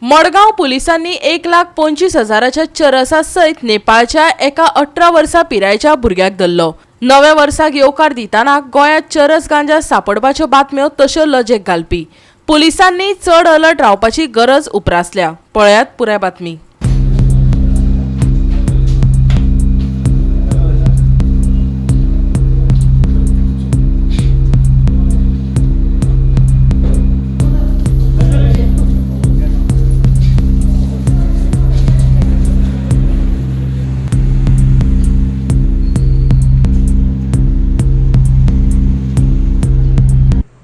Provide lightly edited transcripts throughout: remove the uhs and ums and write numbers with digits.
मडगांव पुलिसांनी 1,25,000च्या चरसा सयत नेपाळच्या एका 18 वर्सां पिरायेच्या भुरग्याक धरलो. नव्या वर्साक येवकार दितना गोंयांत चरस गांजा सापडपाच्यो बातम्यो तश्यो लजेक घालपी. पुलिसांनी चड अलर्ट रावपाची गरज उप्रासल्या. पळयात पुराय बातमी.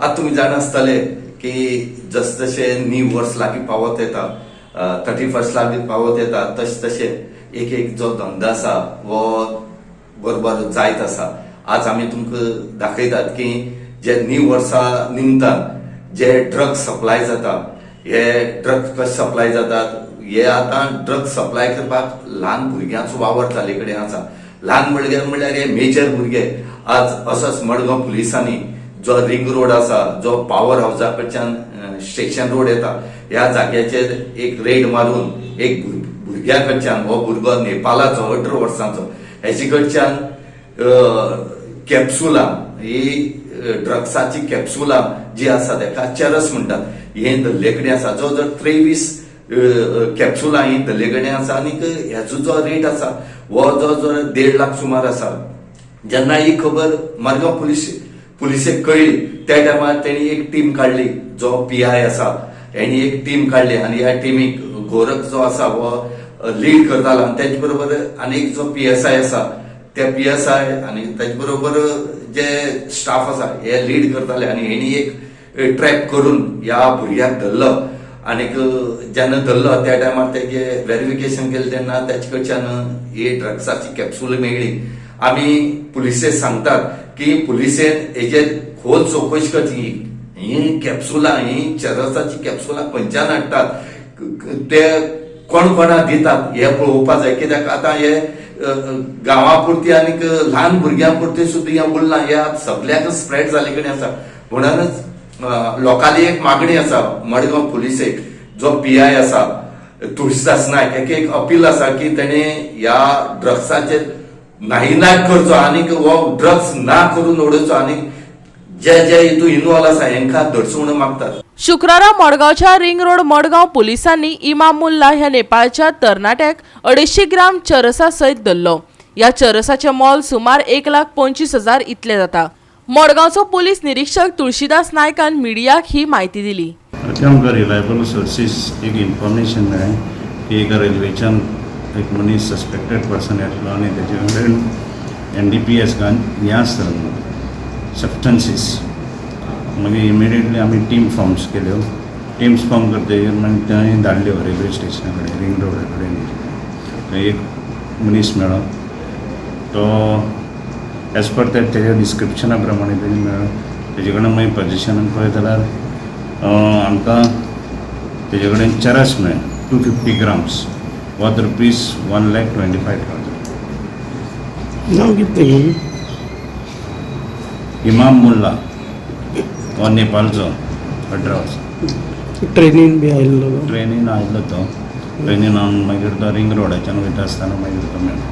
आता तुम्ही जाणा आसतले की जस जशें न्यू वर्स लागीं पावत येता, 31 लागीं पावत येता, तशें तशें एक एक जो धंदो आसा हो बरोबर जायत आसा. आज आमी तुमकां दाखयतात की जे न्यू वर्सा निमतान जे ड्रग्स सप्लाय जाता, हे ड्रग्स कशे सप्लाय जातात, हे आतां ड्रग्स सप्लाय करपाक ल्हान भुरग्यांचो वावर जाल्ले कडेन आसा. ल्हान भुरगे म्हणल्यार हे मेजर भुरगे. आज असोच मडगांव पुलिसांनी जो रिंग रोड आसा, जो पावर हावजा कडच्यान स्टेशन रोड येता, ह्या जाग्याचेर एक रेड मारून एक भुरग्या कडच्यान, हो भुरगो नेपालाचो 18 वर्सांचो, हेचे कडच्यान कॅप्सुलां, ही ड्रग्साची कॅप्सुलां जी आसा तेका चरस म्हणटात, हे धरले कडेन आसा. जो जर 23 कॅप्सुलां ही धरले कडेन आसा आनीक हेजो जो रेट आसा हो जो जो 1.5 लाख सुमार आसा. जेन्ना ही खबर मडगांव पुलिसेक कळ्ळी त्या टायमार तेणी एक टीम काडली. जो PI आसा हेणी एक टीम काडली आनी ह्या टिमीक गोरख जो आसा हो लीड करतालो आनी तेजे बरोबर आनी एक जो PSI आसा त्या PSI आनी तेजे बरोबर जे स्टाफ आसा हे लीड करताले आनी हेणी एक ट्रॅप करून ह्या भुरग्याक धरलो. आनीक जेन्ना धरलो त्या टायमार तेजे वेरिफिकेशन केलें तेन्ना तेजे कडच्यान ही ड्रग्साची कॅप्सूल मेळ्ळी. आमी पुलिसेक सांगतात की पुलिसेन हेजेर खोल चवकशी करची. ही कॅप्सुलां, ही चरसाची कॅप्सुलां खंयच्यान हाडटात, ते कोण कोणाक दितात हे पळोवपाक जाय. कित्याक आतां हे गांवा पुरती आनीक ल्हान भुरग्यां पुरती सुद्दां हें उरलां, ह्या सगल्याक स्प्रेड जाल्ले कडेन आसा. म्हणूनच लोकांली एक मागणी आसा मडगांव पुलिसेक, जो PI आसा तुळसीदास नायक, हेका एक अपील आसा की तेणें ह्या ड्रग्साचेर नाईलाज करचो आनीक हो ड्रग्स ना करून उडोवचो आनी जे जे हितून इनवॉल्व आसा हेंकां धरचो म्हणून मागतात. शुक्रारा मडगांवच्या रिंग रोड मडगांव पुलिसांनी इमाम मुल्ला ह्या नेपाळच्या तरणाट्याक 250 ग्राम चरसा सयत धरलो. ह्या चरसाचें मोल सुमार 1,25,000 इतलें जाता. मडगांवचो पुलीस निरीक्षक तुळशीदास नायकान मिडियाक ही म्हायती दिली. ते आमकां रिलायबल सोर्सीस एक इन्फॉर्मेशन मेळ्ळें की एका रेल्वेच्यान एक मनीस सस्पेक्टेड पर्सन येतलो आनी तेजे कडेन NDPS हें आसतलें म्हणून सबस्टन्सीस. मागीर इमिडिएटली आमी टीम फॉर्म्स केल्यो. टिम्स फॉर्म करतकीर मागीर थंय धाडल्यो रेल्वे स्टेशना कडेन, रिंग रोडा कडेन. थंय एक मनीस मेळ्ळो, तो एज पर ते तेज्या डिस्क्रिप्शना प्रमाणे तेजे मेळ्ळो. तेजे कडेन मागीर पझेशनान पळयत जाल्यार आमकां तेजे कडेन चरस मेळ्ळें 250 grams worth ₹1,25,000. नाव कितें? इमाम मुल्ला हो नेपालचो, 18 वर्सां. ट्रेनीन बी आयिल्लो? ट्रेनीन आयलो तो, ट्रेनीन हांव मागीर तो रिंग रोडाच्यान वयता आसतना मागीर तो मेळ्ळो.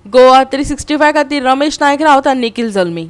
गोवा 365 खातीर रमेश नायक रावत आनी निखिल जल्मी.